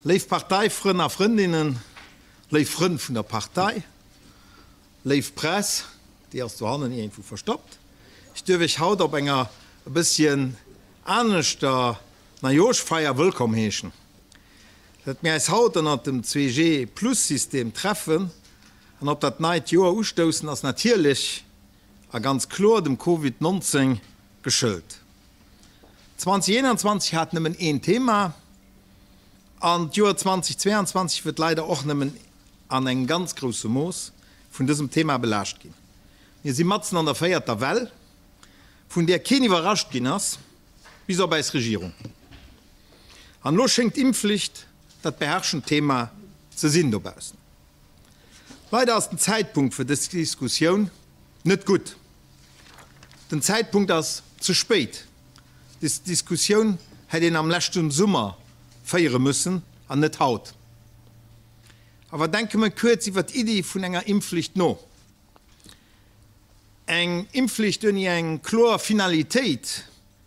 Léif Parteifrënn a Frëndinnen, léif Frënn vun der Partei, léif Press, déi ass dohannen iergendwou verstoppt, ech duerf Iech haut op enger e bësschen aneschter Neijooschfeier wëllkomm heeschen. Dat mir äis haut ënnert dem 2G-Plus-System treffen an op dat neit Joer ustoussen, ass natierlech a ganz kloer dem Covid 19 geschëlt. 2021 hat nëmmen een Thema an d'Joer 2022 wërt leider och nëmmen an engem ganz grousse Mooss vun dësem Thema belaascht ginn. Mir si matzen an der véierter Well, vun där keen iwwerrascht ginn ass, bis op äis Regierung. An elo schéngt d'Impfflicht dat beherrschend Thema ze sinn dobaussen. Leider ass den Zäitpunkt fir dës Diskussioun net gutt. Den Zäitpunkt ass ze spéit. Des Diskussioun hätt een am leschten Summer féiere müssen an net haut. Awer denke mer kuerz iwwer d'Iddi vun enger Impfflicht no. Eng Impfflicht ouni eng kloer Finalitéit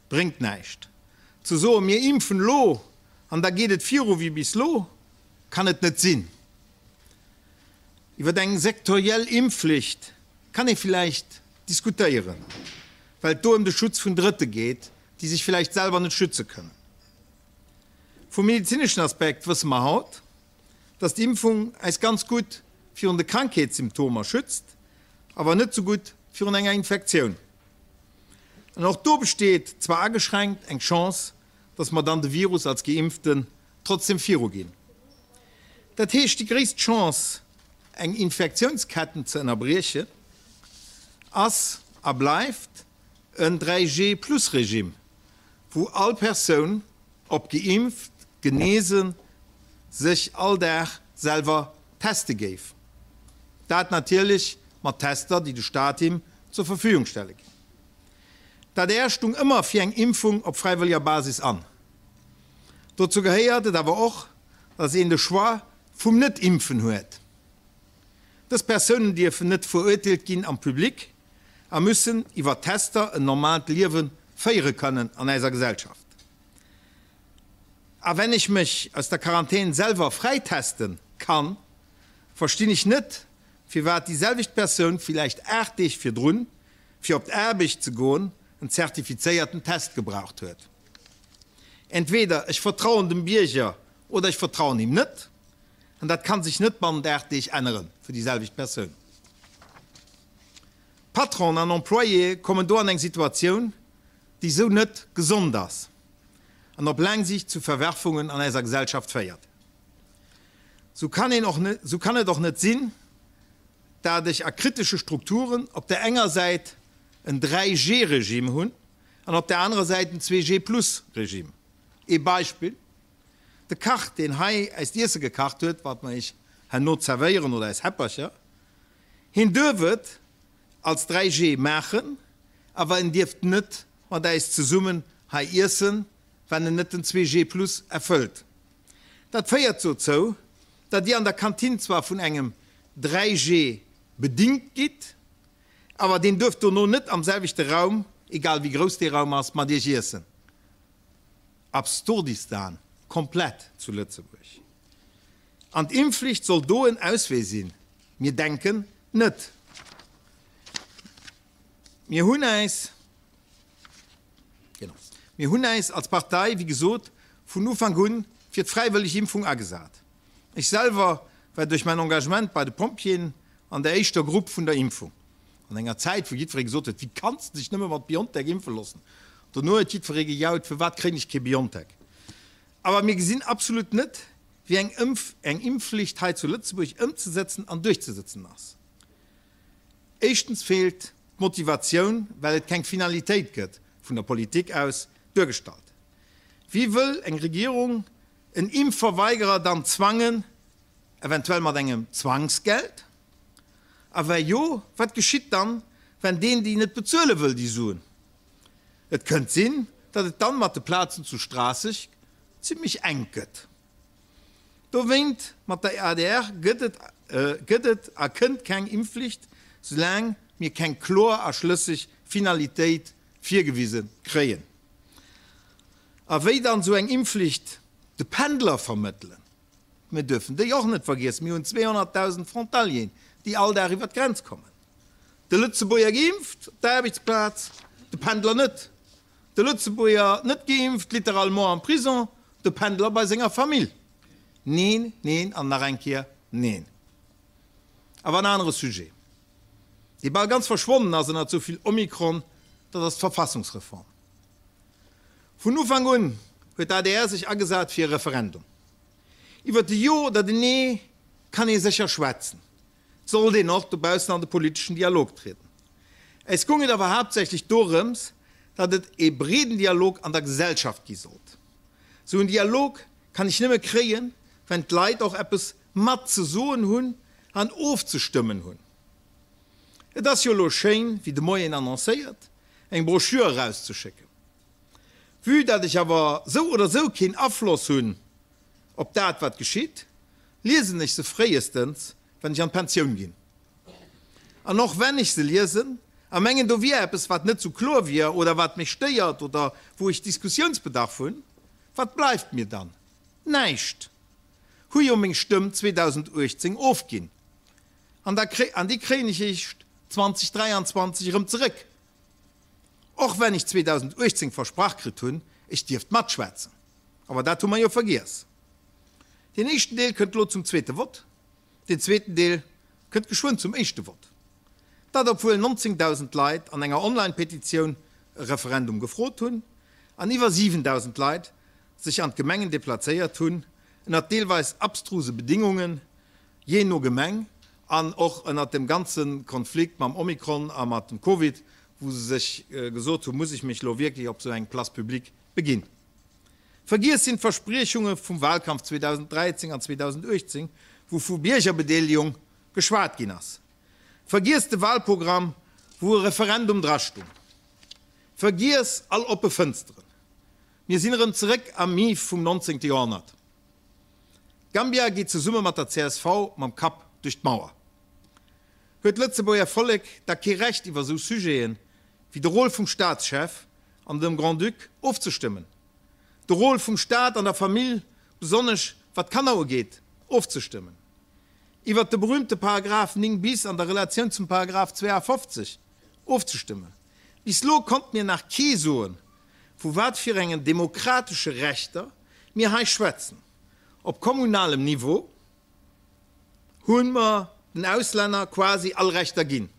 bréngt näischt. Ze soen, mir impfen elo an da geet et viru wéi bis lo, kann et net sinn. Iwwer eng sektoriell Impfflicht kann ee villäicht diskutéieren, well et do ëm de Schutz vun Drëtte geet, déi sech villäicht selwer net schütze kënnen. Vum medezineschen Aspekt wësse mer haut, dass d'Impfung äis ganz gutt virun de Krankheetssymptomer schützt, awer net sou gutt virun enger Infektioun. An och do besteet, zwar ageschränkt, eng Chance, dass mer dann de Virus als Geimpften trotzdem viruginn. Dat heescht, déi gréisst Chance, eng Infektiounsketten ze ënnerbriechen, ass a bleift en 3G-Plus-Regime, wou all Persoun, ob geimpft, genesen, sech all Dag selwer teste géif. Dat natierlech mat Tester, déi de Staat him zur Verfügung stelle géif. D'adr stung ëmmer fir eng Impfung op fräiwëlleger Basis an. Dozou gehéiert et awer och, datt een de Choix vum Net-Impfen huet. Dës Persounen dierfen net verurteelt ginn am Public a müssen iwwer Tester en normaalt Liewe féiere kënnen an eiser Gesellschaft. A wenn ech mech aus der Quarantän selwer fräitesten kann, verstinn ech net, firwat déi selwecht Persoun villäicht 8 Deeg virdrun, fir op d'Aarbecht ze goen, en zertifizéierten Test gebraucht huet. Entweder ech vertrauen dem Bierger oder ech vertrauen him net, an dat kann sech net bannent 8 Deeg ännere fir déi selwecht Persoun. Patronen an Employéë kommen do an eng Situatioun, déi sou net gesond ass an op laang Sicht zu Verwerfungen an eiser Gesellschaft féiert. Sou kann een och net, sou kann et och net sinn, dat ech a kritesche Strukturen op der enger Säit en 3G-Regime hunn an op der anerer Säit en 2G-plus-Regime. Ee Beispill, De Kach, deen hei äist Iesse gekacht huet, wat mer iech herno zerwéieren, oder äis Häppercher, hien duerf et als 3G maachen, awer en dierft net mat äis zesummen hei iessen, wenn en net den 2G plus erfëllt. Dat féiert dozou, datt Dir an der Kantinn zwar vun engem 3G bedingt gitt, awer deen duerf dono net am selwechte Raum, egal wéi grouss dee Raum ass, mat Iech iessen. Absurdistan komplett zu Lëtzebuerg. An d'Impfflicht soll do en Auswee sinn? Mir denken net. Mir hunn äis, genau, mir hunn äis als Partei, wéi gesot, vun Ufank un fir d'fräiwëlleg Impfung agesat. Ech selwer war duerch mäin Engagement bei de Pompjeeën an der éischter Grupp vun der Impfung. An enger Zäit, wou jiddweree gesot huet, Wéi kanns de dech nëmme mat Biontech impfe loossen? Dono huet jiddweree gejaut, Firwat kréien ech kee Biontech? Awer mir gesinn absolut net, wéi eng Ëmf eng Impfflicht hei zu Lëtzebuerg ëmzesetzen an duerchzesetzen ass. Éischtens feelt d'Motivatioun, well et keng Finalitéit gëtt, vun der Politik aus duergestallt. Wéi wëll eng Regierung en Impfverweigerer dann zwangen, eventuell mat engem Zwangsgeld? A wa jo, wat geschitt dann, wenn deen déi net bezuele wëll, déi Suen? Et kënnt sinn, datt et dann mat de Plazen zu Straasseg zimlech enk gëtt. Dowéint, mat der adr gëtt et gëtt et a kënnt keng Impfflicht, soulaang mir keng kloer a schlësseg Finalitéit virgewise kréien. A wéi dann esou eng Impfflicht de Pendler vermëttelen? Mir duerfen déi och net vergiessen. Mir hunn 200.000 Frontalieren, déi all Dag iwwer d'Grenz kommen. De Lëtzebuerger geimpft op der Aarbechtsplaz, de Pendler net. De Lëtzebuerger net geimpft, littéralement am Prison, de Pendler bei senger Famill. Neen, neen an nach eng Kéier neen. Awer en anere Sujet, dee bal ganz verschwonnen ass ënnert esou vill Omikron, dat ass d'Verfassungsreform. Vun Ufank un huet d'ADR sech agesat fir e Referendum. Iwwer de Jo oder den Nee kann ee sécher schwätzen. Et sollt een och dobaussen an de politeschen Dialog trieden. Äis goung et awer haaptsächlech dorëms, datt et ee breeden Dialog an der Gesellschaft gi sollt. Sou en Dialog kann ech nëmme kréien, wenn d'Leit och eppes mat ze soen hunn an ofzestëmmen hunn. Et ass jo elo schéin, wéi de Moien annoncéiert, eng Broschür erauszeschécken. Vue dat ech awer sou oder sou keen Afloss hunn op dat wat geschitt, liesen ech se fréiestens wann ech an d'Pensioun ginn. An och wenn ech se liesen a mengen do wier eppes wat net sou kloer wier oder wat mech stéiert oder wou ech Diskussiounsbedarf hunn, wat bleift mir dann? Näischt! Hu jo meng Stëmm 2018 ofginn an da an déi kréien ech eréischt 2023 erëm zeréck. Och wenn ech 2018 versprach kritt hunn, ech dierft matschwätzen. Awer dat hu mer jo vergiess. Deen éischten Deel kënnt elo zum zweete Vott, deen zweeten Deel kënnt geschwënn zum éischte Vott. Dat obwuel 19.000 Leit an enger Online-Petitioun e Referendum gefrot hunn an iwwer 7.000 Leit sech an d'Gemengen deplazéiert hunn, ënnert deelweis abstruse Bedingungen, jee no Gemeng, an och ënnert dem ganze Konflikt mam Omikron a mat dem Covid, wou se sech gesot hunn, Muss ech mech elo wierklech op esou eng Place publique beginn? Vergiess sinn d'Verspriechunge vum Wahlkampf 2013 an 2018, wou vu Biergerbedeelegung geschwat ginn ass. Vergiess de Wahlprogramm, wou e Referendum drastung. Vergiess all oppe Fënsteren. Mir sinn erëm zeréck am Mief vum 19. Joerhonnert. Gambia geet zesumme mat der csv mam Kapp duerch d'Mauer. Huet d'Lëtzebuerger Vollek da kee Recht iwwer esou Sujeten wéi de Rôle vum Staatschef an dem Grand-Duc ofzestëmmen? De Rôle vum Staat an der Famill, besonnesch wat d'Kanner ugeet, ofzestëmmen? Iwwert de berühmte Paragraph 9 bis an der Relatioun zum Paragraph 52 ofzestëmmen? Bis lo konnt mir nach kee soen, vu wat fir engen demokratesche Rechter mir hei schwätzen. Op kommunalem Niveau hu mer den Auslänner quasi all Rechter ginn.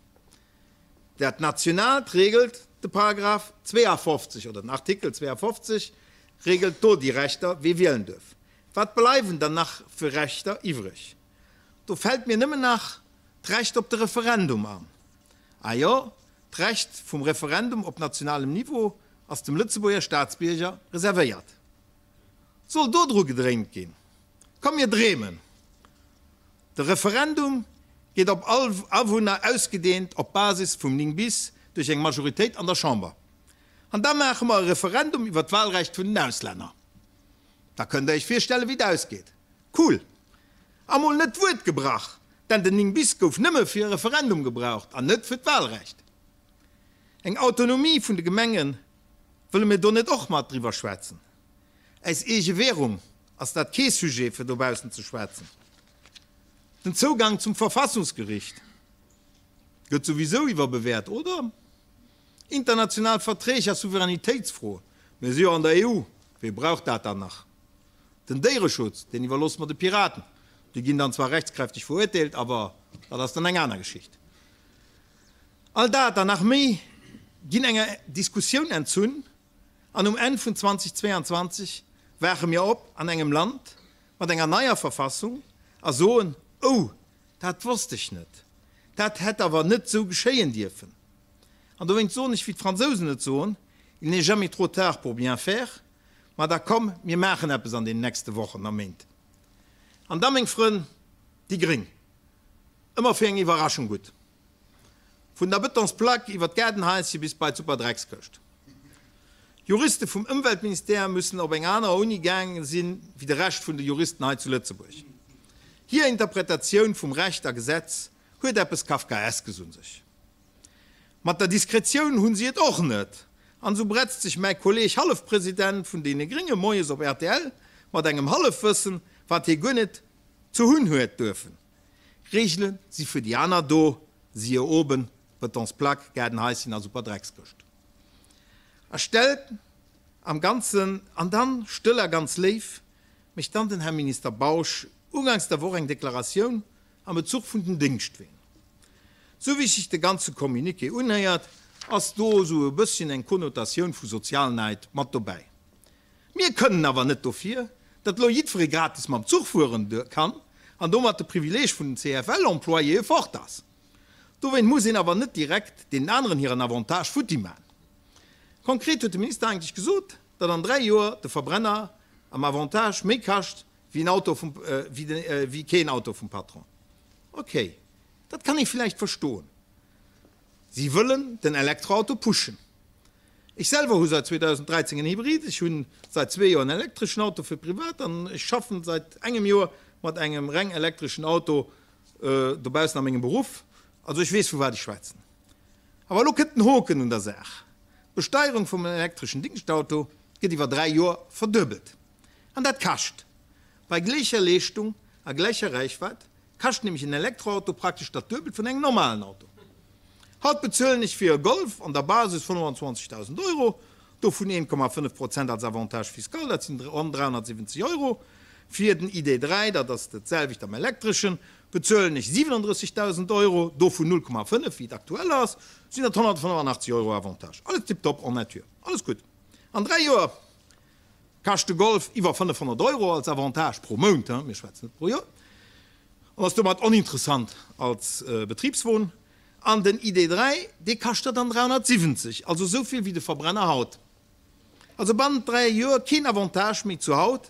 Dat Nationaalt regelt de Paragraph 52 oder den Artikel 52 regelt do déi Rechter, wee wielen duerf. Wat bleiwen dann nach fir Rechter iwwreg? Do fält mir nëmmen nach d'Recht op de Referendum an. Ah jo, d'Recht vum Referendum op nationalem Niveau ass dem Lëtzebuerger Staatsbierger reservéiert. Soll do dru gedréint ginn? Komm mir dreemen! De Referendum geet op all Awunner ausgedeent op Basis vum 9 bis duerch eng Majoritéit an der Chamber. An da maache mer e Referendum iwwer d'Wahlrecht vun den Auslänner. Da kënnt der iech virstellen, wéi et ausgeet. Cool! A mol net d'Wuert gebrach, denn den 9 bis gouf nëmme fir e Referendum gebraucht an net fir d'Wahlrecht. Eng Autonomie vun de Gemenge wëlle mir do net och mat driwwer schwätzen. Äis eege Währung, ass dat kee Sujet fir dobaussen ze schwätzen. Den Zougang zum Verfassungsgericht gëtt souwisou iwwerbewäert, oder? International Verträg a Souveränitéitsfroe, mir si jo an der EU, wee brauch dat dann nach? Den Déiereschutz, deen iwwerloosse mer de Piraten, déi ginn dann zwar rechtskräfteg verurteelt, awer dat ass dann eng aner Geschicht. All dat an nach méi ginn enger Diskussioun entzunn an um Enn vun 2022 waache mir op an engem Land mat enger neier Verfassung a soen, Oh, dat wosst ech net, dat hätt awer net esou geschéien dierfen. An dowéinst soen ech, wéi d'Fransousen et soen, Il n'est jamais trop tard pour bien faire. Ma da komm, mir maachen eppes an den nächste Wochen a Méint. An da, meng Frënn, déi Gréng, ëmmer fir eng Iwwerraschung gutt. Vun der Betonsplack iwwer d'Gaardenhaische bis bei d'Superdreckskëscht. Juriste vum Ëmweltministère müssen op eng aner Uni gaange sinn, wéi de Rescht vun de Juristen hei zu Lëtzebuerg. Hir Interpretatioun vum Recht a Gesetz huet eppes Kafkaeskes un sech. Mat der Diskretioun hunn si et och net. An esou bretzt sech mäi Kolleg Hallefpresident vun deene Gringe moies op rtl mat engem Hallefwëssen, wat hie guer net. Ze hunn huet duerfen. Reegele si fir déi aner do, siehe oben, Betonsplack, Gaardenhaischen a Superdreckskëscht. A stellt am Ganzen, an dann, stëll a ganz léif, mécht dann den Här Minister Bausch ugangs der Woch eng Deklaratioun am Bezuch vun den Déngschtween. Sou wéi sech de ganze Communiqué unhéiert, ass do esou e bësschen eng Konnotatioun vu Sozialnäid mat dobäi. Mir kënnen awer net dofir, datt elo jiddweree gratis mam Zuch fueren kann an domat de Privileeg vun den CFL-Employéë fort ass. Dowéint muss een awer net direkt deenen aneren hiren Avantage futti man. Konkret huet de Minister eigentlech gesot, datt an 3 Joer de Verbrenner am Avantage méi kascht wéi en Auto vum, wéi keen Auto vum Patron. Ok, dat kann ee villäicht verstoen. Si wëllen den Elektroauto pushen. Ech selwer hu seit 2013 en Hybrid, ech hu seit zwee Joer en elektreschen Auto fir privat an ech schaffen seit engem Joer mat engem reng elektreschen Auto dobaussen a mengem Beruff. Also ech weess vu wat ech schwätzen. Awer elo kënnt den Hoken un der Saach, D'Besteierung vum elektreschen Dingschtauto gëtt iwwer 3 Joer verduebelt. An dat kascht. Bei gläicher Leeschtung a gläicher Reichweit kascht nämlech en Elektroauto praktesch dat Duebelt vun engem normalen Auto. Haut bezuelen ech fir e Golf an der Basis 25.000 Euro, dovun 1,5 Prozent als Avantage fiscal, dat sinn ronn 370 Euro. Fir den ID. 3, dat ass dat selwecht am Elektreschen, bezuelen ech 37.000 Euro, dovun 0,5, wéi et aktuell ass, sinn dat 185 Euro Avantage. Alles tiptop en nature, alles gutt. An 3 Joer kascht de Golf iwwer 500 Euro als Avantage pro Mount, mir schwätzen net pro Joer, an ass domat oninteressant als Betribswon. An den ID. 3, dee kascht der dann 370, also esou vill wéi de Verbrenner haut. Also bannent 3 Joer keen Avantage méi zu haut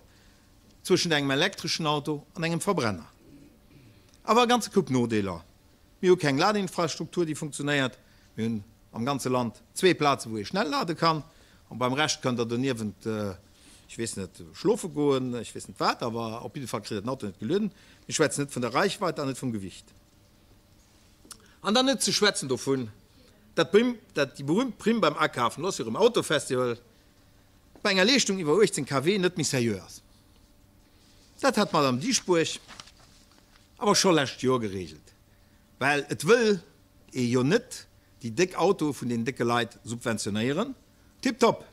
zwëschent engem elektreschen Auto an engem Verbrenner. Awer e ganze Koup Nodeeler, Mir hu keng Ladeinfrastruktur, déi funktionéiert. Mir hunn am ganze Land zwee Plazen, wou ee schnell lade kann. An beim Rescht kënnt Der doniewent, ech weess net, schlofe goen, ech weess net wat, awer op jidde Fall kritt Der den Auto net gelueden. Mir schwätzen net vun der Reichweite an net vum Gewicht. An dann net ze schwätzen dovun, datt d'Primm, datt déi berühmt Primm beim Akafen, elo ass jo erëm Autofestival, bei enger Leeschtung iwwer 18 kW net méi seriö ass. Dat hat d'Madame Dieschbourg awer scho lescht Joer geregelt, well et wëll ee jo net déi déck Autoe vun den décke Leit subventionéieren. Tiptop!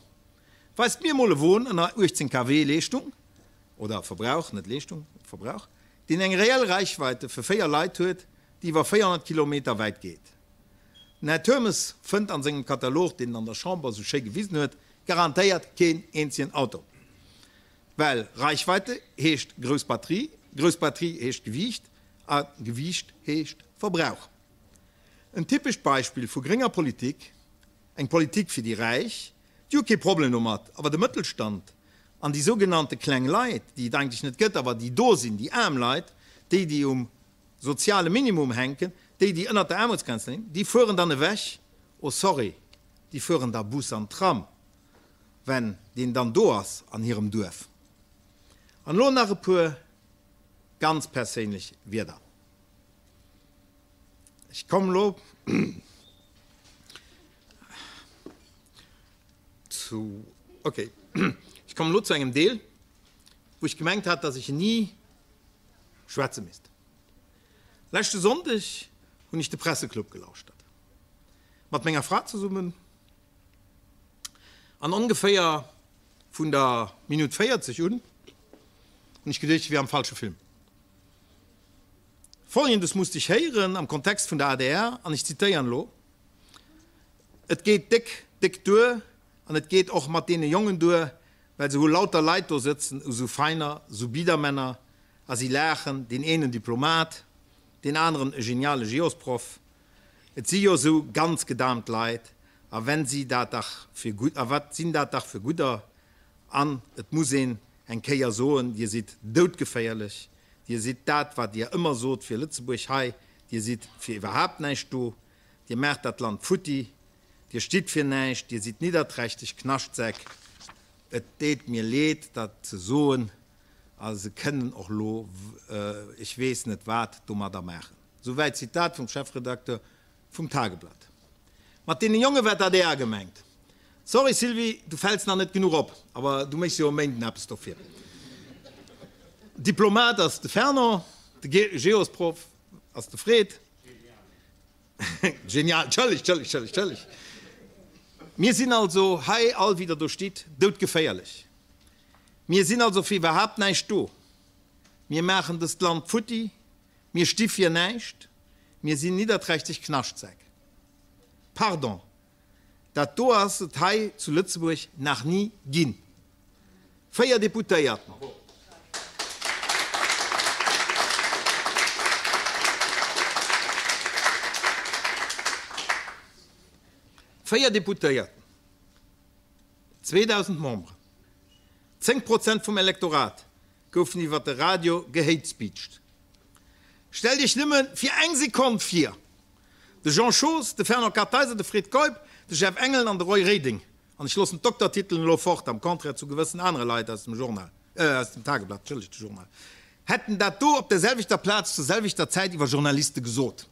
Weist mir mol e Won ënner 18 kW Leeschtung, oder Verbrauch, net Leeschtung, Verbrauch, deen eng reell Reichweite fir 4 Leit huet, déi iwwer 400 Kilometer wäit geet. Den Här Turmes fënnt an sengem Katalog, deen en an der Chamber esou schéi gewisen huet, garantéiert keen eenzegen Auto. Well Reichweite heescht grouss Batterie, grouss Batterie heescht Gewiicht a Gewiicht heescht Verbrauch. En typescht Beispill vu grénger Politik, eng Politik fir déi Räich, déi hu kee Problem domat, awer de Mëttelstand an déi sougenannte kleng Leit, déi et eigentlech net gëtt, awer déi do sinn, déi aarm Leit, déi déi um soziale Minimum hänken, déi déi ënnert der Aarmutsgrenz leien, déi fueren dann ewech, oh sorry, déi fueren da Bus an Tram. Wenn deen dann do ass an hirem Duerf. An elo nach e puer ganz perséinlech Wierder. Ech kommen elo zu, okay, ech kommen elo zu engem Deel, wou ech gemengt hat, dass ech ni schwätze misst. Leschte Sonndeg hunn ech de Presseclub gelauschtert, mat menger Fra zesummen. An ongeféier vun der Minutt 40 un hunn ech geduecht, ech wier am falsche Film. Folgendes musst ech héieren am Kontext vun der adr, an ech zitéieren elo, Et geet déck, déck duer an et geet och mat deene Jongen duer, well se hu lauter Leit do sëtzen, esou feiner, esou Biedermänner, a si laachen, deen een en Diplomat, deen aneren e geniale Geosproff, Et si jo sou ganz gedaamt Leit, a wenn si dat dach fir gutt, a wat sinn dat dach fir gudder, an et muss een eng Kéier soen, Dir sidd doudgeféierlech, Dir sidd dat, wat Dir ëmmer sot fir Lëtzebuerg hei, Dir sidd fir iwwerhaapt näischt do, Dir maacht dat Land futti, Dir stitt fir näischt, Dir sidd nidderträchteg Knaschtsäck. Et deet mir leed, dat ze soen, a se kënnen och lo ech weess net wat domadder maachen. Souwäit Zitat vum Chefredakteur vum Tageblatt. Mat deene Jonge war d'ADR gemengt. Sorry Sylvie, du fäls nach net genuch op, awer du méchs jo e Méinden eppes dofir. Diplomat ass de Fernand. De Geosproff ass de Fred. Genial, Entschëllegt, Entschëllegt, Entschëllegt, Entschëllegt. Mir sinn also hei all, wéi Der do stitt, doudgeféierlech. Mir sinn also fir iwwerhaapt näischt do. Mir maachen dëst Land futti, mir sti fir näischt, mir sinn nidderträchteg Knaschtsäck. Pardon, dat do ass et hei zu Lëtzebuerg nach ni ginn. 4 Deputéierten. 4 Deputéierten, 2.000 Memberen, 10 Prozent vum Elektorat goufen iwwer de Radio gehatespeecht. Stellt Iech nëmme fir eng Sekonn vir, de Jean Schoos, de Fernand Kartheiser, de Fred Keup, de Jeff Engelen an de Roy Reding, an ech loossen d'Doktertitelen elo fort, am Contraire zu gewëssen anere Leit aus dem Journal, aus dem Tageblatt, entschëllegt, de Journal, hätten dat do op der selwechter Plaz zur selwechter Zäit iwwer Journaliste gesot.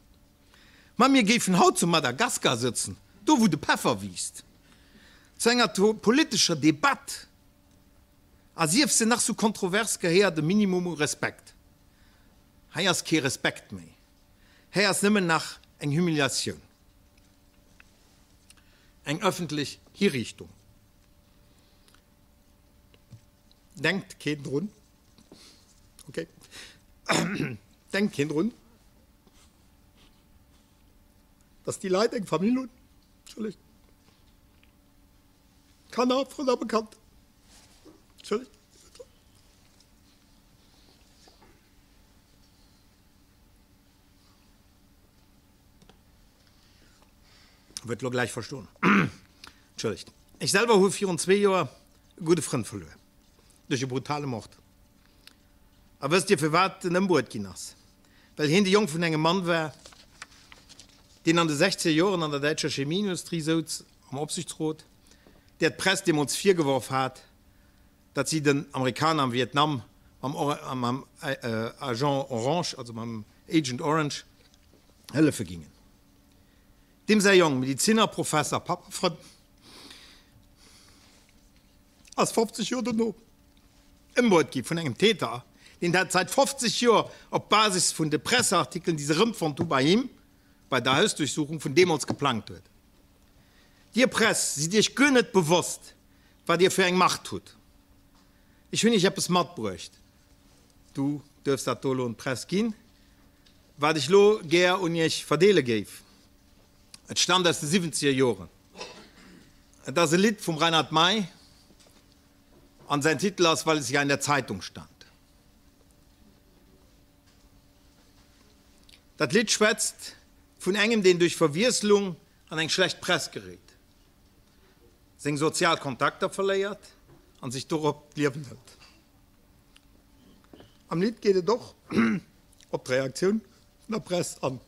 Ma mir géifen haut zu Madagaskar sëtzen, do wou de Peffer wiisst. Zu enger politescher Debatt, a sief se nach sou kontrovers, gehéiert e Minimum u Respekt. Hei ass kee Respekt méi, hei ass nëmmen nach eng Humiliatioun. Eng öffentlech Hiriichtung. Denkt keen drun? Okay. Denkt keen drun, dass déi Leit eng Famill hunn? Entschëllegt. Kanner, Frënn a Bekannter. Entschëllegt. Wëllt lo gläich verstoen. Entschëllegt. Ech selwer hu virun zwee Joer e gudde Frënd verluer. Duerch e brutale Mord. A wësst Dir firwat en ëmbruet ginn ass? Well hien de Jong vun engem Mann war, deen an de sechzeger Joren an der däitscher Chemieindustrie souz, am Opsichtsrot, där d'Press deemools virgeworf hat, datt si den Amerikaner am Vietnam mam Agent Orange, also mam Agent Orange, hëllefe gingen. Deem säi Jong, Mediziner, Professer, Papp a Frënn, ass 50 Joer dono ëmbruet gi vun engem Täter, deen dat säit 50 Joer op Basis vun de Presseartikelen, déi se erëmfonnt hu bei him bei der Hausduerchsuchung, vun deemools geplangt huet. Dir Press sidd Iech guer net bewosst, wat Dir fir eng Macht hutt. Ech hunn Iech eppes matbruecht, du duerfs dat do elo un d'Press ginn, wat ech elo gär un Iech verdeele géif. Et stammt aus de siwwenzeger Joren. Et ass e Lidd vum Reinhard Mey an säin Titel ass Weil es ja in der Zeitung stand. Dat Lidd schwätzt vun engem, deen duerch Verwiesslung an eng schlecht Press geréit, seng sozial Kontakter verléiert an sech dorop d'Liewen hëlt. Am Lidd geet et och op d'Reaktioun vun der Press an.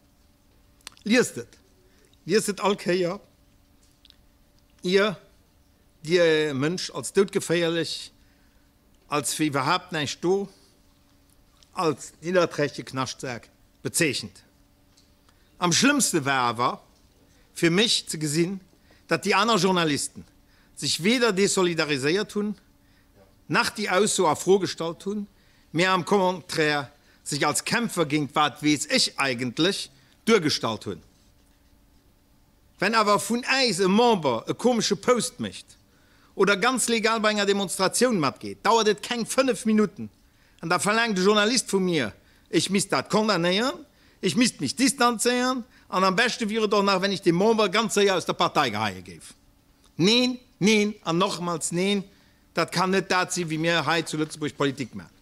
Liest et! Liest et all Kéier, ier Dir e Mënsch als doudgeféierlech, als fir iwwerhaapt näischt do, als nidderträchtege Knaschtsak bezeechent. Am schlëmmste war awer fir mech ze gesinn, datt déi aner Journalisten sech weder desolidariséiert hunn, nach déi Ausso a Fro gestallt hunn, mä am Contraire sech als Kämpfer géint wat weess ech eigentlech duergestallt hunn. Wenn awer vun äis e Member e komesche Post mécht oder ganz legal bei enger Demonstratioun matgeet, dauert et keng 5 Minutten an da verlaangt e Journalist vu mir, ech misst dat condamnéieren, ech misst mech distanzéieren an am beschte wier et och nach, wenn ech dee Member ganz séier aus der Partei geheie géif. Neen, neen an nochmals neen, dat kann net dat sinn, wéi mir hei zu Lëtzebuerg Politik maachen.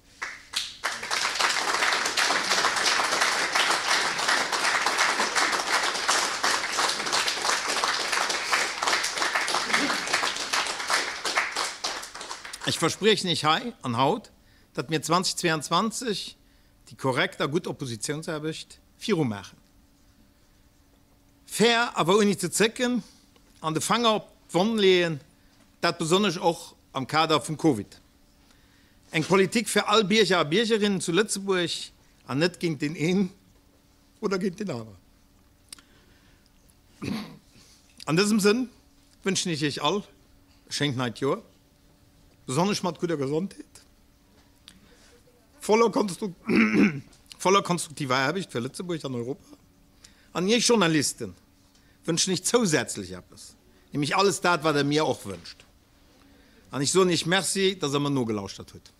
Ech verspriechen Iech hei an haut, datt mir 2022 déi korrekt a gutt Oppositiounsaarbecht virumaachen. Fair, awer ouni ze zécken an de Fanger op d'Wonn leeën, dat besonnesch och am Kader vum Covid. Eng Politik fir all Bierger a Biergerinnen zu Lëtzebuerg an net géint deen een oder géint deen aneren. An dësem Sënn wënschen ech Iech all e schéint neit Joer, besonnesch mat gudder Gesondheet, voller. Voller konstruktiver Aarbecht fir Lëtzebuerg an Europa. An Iech Journalisten wënschen ech zousätzlech eppes, nämlech alles dat, wat Der mir och wënscht. An ech soen Iech Merci, dass Der mer nogelauschtert hutt.